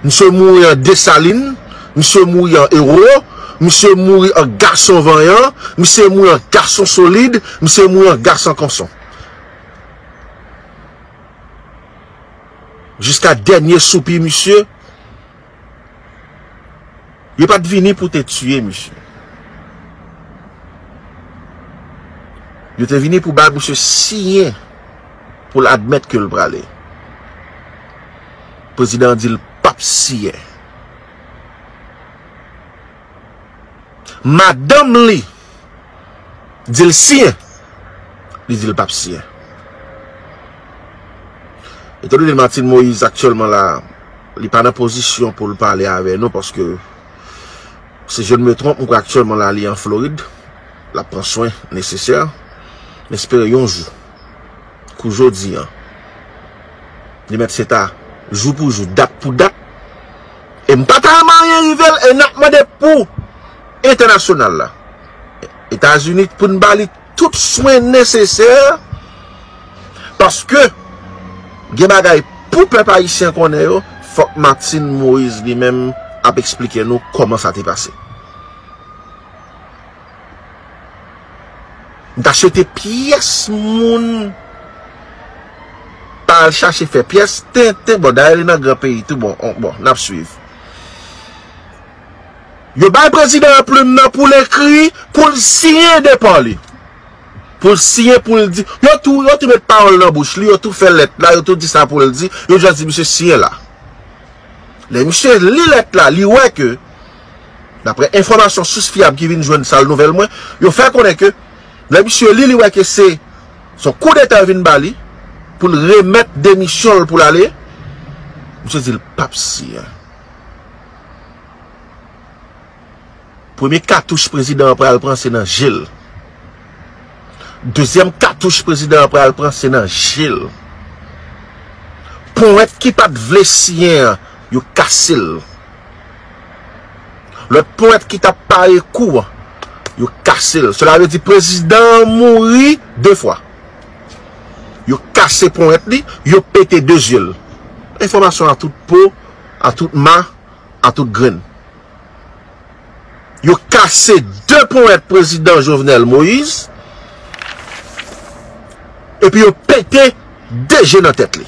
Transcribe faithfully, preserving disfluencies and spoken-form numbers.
Misye mouri an Desalin, misye mouri an ewo, misye mouri an gason vanyan, misye mouri an gason solid, misye mouri an gason konson. Jiska dènye soupi misye, yo pa t vini pou te tiye misye. Yo te vini pou bay misye siyen pou l admèt ke l prale. Prezidan an di l p ap siyen. Madanm li di l siyen. Li di l p ap siyen. Etandone Martine Moïse aktyèlman la, li pa nan pozisyon pou l pale avè nou paske, si je ne me trompe, m kwè aktyèlman la, li an Florid. L ap pran swen nesesè. M espere yon jou, kou jodi an, li mèt se ta jou pou jou, dat pou dat. E m pa ta renmen anyen rive l, e n ap mande pou entènasyonal la, Etazini, pou n ba li tout swen nesesè, paske gen bagay pou pèp ayisyen konnen yo, fòk Martine Moïse li menm ap eksplike nou kòman sa te pase. M ta swete pyès moun pa al chache fè pyès tenten. Bon, dayè li nan gran peyi tou, bon, on, bon, n ap swiv. Yo bay prezidan an plim nan pou l ekri, pou l siyen depa li. Pou l siyen, pou l di. Yo tou, yo tou met pawòl nan bouch li, yo tou fè lèt la, yo tou di sa pou l di, yo jis di misye siyen la. Lè misye li lèt la, li wè ke, daprè enfòmasyon sous fyab ki vin jwenn sal nouvèl mwen, yo fè konnen ke lè misye li, li wè ke se, se yon koudeta yo vin ba li, pou l remèt demisyon l pou l ale, misye di l p ap siyen. Premye katouch prezidan an pral pran se nan je l. Dezyèm katouch prezidan an pral pran se nan je l. Powèt ki pa t vle siyen an, yo kase l. Lòt powèt ki t ap pare kou an, yo kase l. Sela vle di prezidan an mouri de fwa. Yo kase powèt li, yo pete de zye l. Enfòmasyon a tout po, a tout ma, a tout grenn. Yo kase de powèt prezidan Jovenel Moïse, epi yo pete de je nan tèt li.